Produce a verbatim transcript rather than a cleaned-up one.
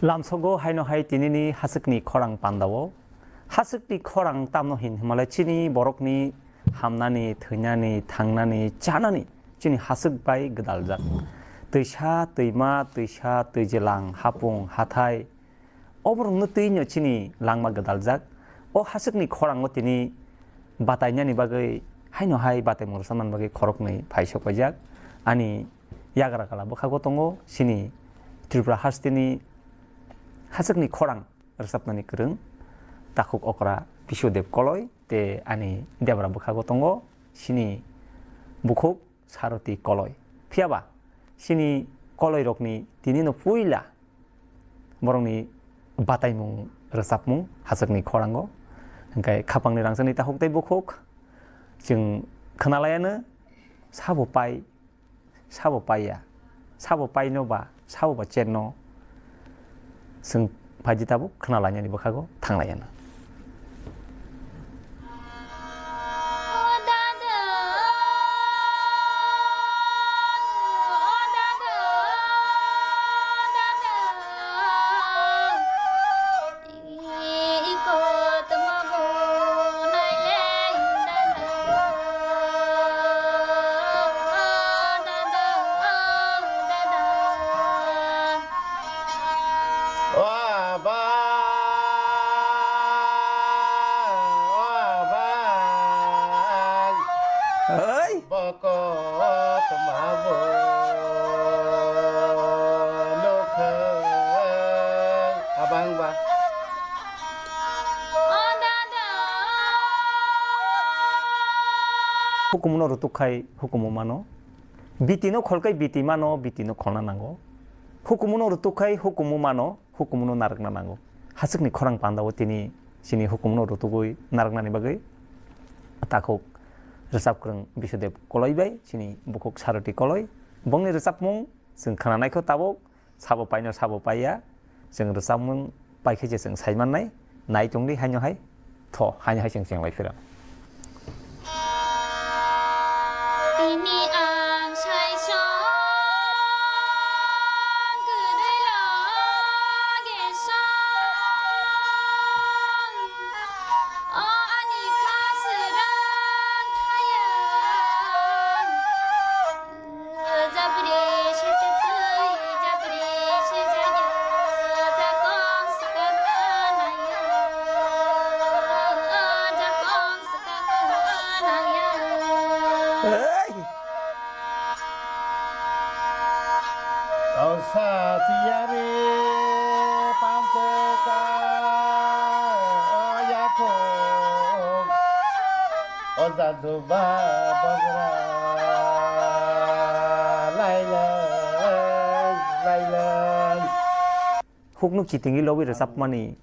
Lamsogo haino hai tinini haswkni khorang pandao. Haswkni khorang tamno hin hwnmalai chini borokni hamnani, thwinani, thangnani, chanani chini haswk bai gwdaljak. Twisa, twima, twisa, twijilang, hapung, hathai, oborokno twino chini langma gwdaljak. O haswkni khorango tini batainani bagwi haino hai bataimung rwchapnani bagwi khoroknwi phai sokpaijak. Ani yagra kala bwkhago tongo chini Tripura hasteni haswkni khorang rwchapnani kwrwng takhuk okra Biswadev Koloi tei ani debra bwkhago tongo chini bukhuk Saroti Koloi. Phiyaba chini Koloirokni tinino puila borokni bataimung rwchapmung haswkni khorango. Hwnkhe khapangni rangchakni takhuk tei bukhuk chwng khwnalaiano sabo pai, sabo paiya, sabo paino ba, sabo ba chenno chwng phaidi tabuk khwnalainani bwkhago thanglaiano. O aba, o aba. Oi. Boko tma bo nokha abang ba. Hukumu no rutuk khai hukumu mano. Biti no khol khai biti mano, biti no kholna nango. Hukumu no rutuk khai hukumu mano, hukumu no narwkna nango. Haswkni khorang pandao tini chini hukumu no rutugwi narwknani bagwi takhuk rwchapkwrwng Biswadev Koloi bai chini bukhuk Saroti Koloi. Bongni rwchapmung chwng khwnanaikho tabuk. Sabo paino sabo paiya, chwng rwchapmung paikhe je chwng saimannai, nai tongdi haino hai, tho, haino hai chwng chenglai phira. Tini ang saisong kwrwi loge song, o ani kha swrang thayang. Hey! O jadu ba bagra lailai, lailai. Hukno kitingwi lobwi rwchapmani